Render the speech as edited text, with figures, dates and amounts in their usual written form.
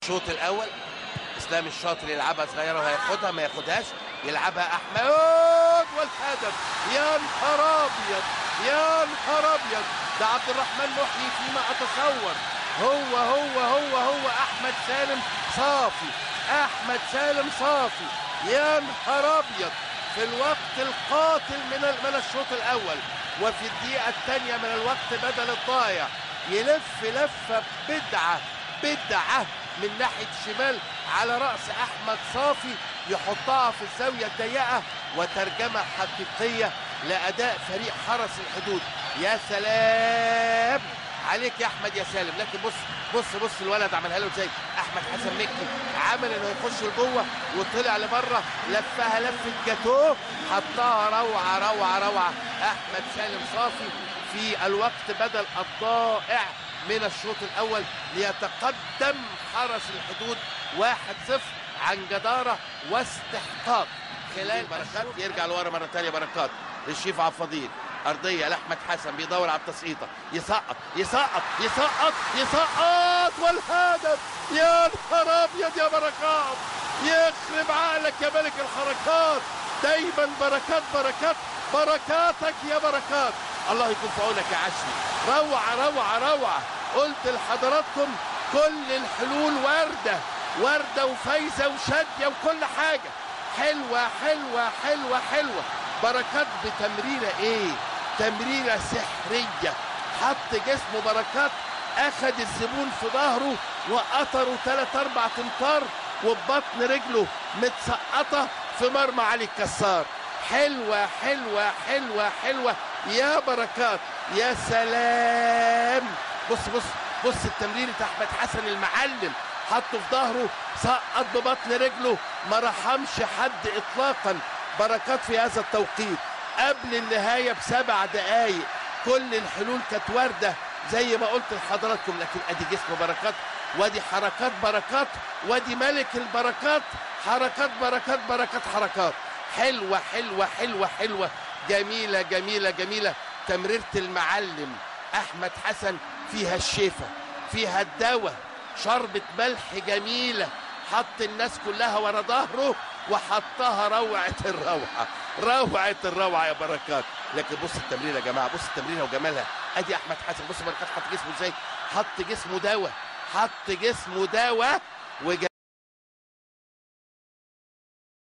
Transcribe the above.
الشوط الاول اسلام الشاطر يلعبها صغيرة وهياخدها، ما ياخدهاش، يلعبها احمد والهدف. يا نهار ابيض، يا نهار ابيض، ده عبد الرحمن محيي فيما اتصور هو هو هو هو احمد سالم صافي، احمد سالم صافي. يا نهار ابيض، في الوقت القاتل من الشوط الاول وفي الدقيقة الثانية من الوقت بدل الضايع، يلف لفه بدعة بدعة من ناحية الشمال على راس احمد صافي، يحطها في الزاوية الضيقه، وترجمة حقيقية لاداء فريق حرس الحدود. يا سلام عليك يا احمد يا سالم. لكن بص بص بص الولد عملها له ازاي. احمد حسن مكي عمل انه يخش لجوه وطلع لبره، لفها لفه جاتوه، حطها روعه روعه روعه. احمد سالم صافي في الوقت بدل الضائع من الشوط الاول ليتقدم حرس الحدود 1-0 عن جداره واستحقاق. خلال بركات يرجع لورا مرة ثانية، بركات للشيف عبد الفضيل، ارضية لاحمد حسن بيدور على التسقيطه، يسقط يسقط يسقط يسقط والهدف. يا نهار ابيض يا بركات، يخرب عقلك يا ملك الحركات، دايما بركات بركات بركاتك يا بركات. الله يكون في عونك يا عشري، روعه روعه روعه. قلت لحضراتكم كل الحلول وارده، وارده وفايزه وشاديه وكل حاجة حلوة حلوة حلوة حلوة. بركات بتمريره ايه؟ تمريره سحريه، حط جسمه بركات، اخذ الزبون في ظهره وقطره 3 4 امتار، وببطن رجله متسقطه في مرمى علي الكسار. حلوة حلوة حلوة حلوة يا بركات، يا سلام. بص بص بص التمرير بتاع احمد حسن المعلم، حطه في ظهره، سقط ببطن رجله، ما رحمش حد اطلاقا. بركات في هذا التوقيت قبل النهاية ب7 دقائق، كل الحلول كانت وارده زي ما قلت لحضراتكم. لكن ادي جسم بركات، وادي حركات بركات، وادي ملك البركات، حركات بركات بركات حركات حلوة حلوة حلوة حلوة، جميلة جميلة جميلة. تمريره المعلم احمد حسن فيها الشفا، فيها الدواء، شربة ملح جميلة، حط الناس كلها ورا ظهره وحطها روعه الروعة، روعه الروعة يا بركات. لكن بص التمريره يا جماعة، بص التمريره وجمالها. ادي احمد حسن، بص بركات حط جسمه ازاي، حط جسمه دواء، حط جسمه دواء.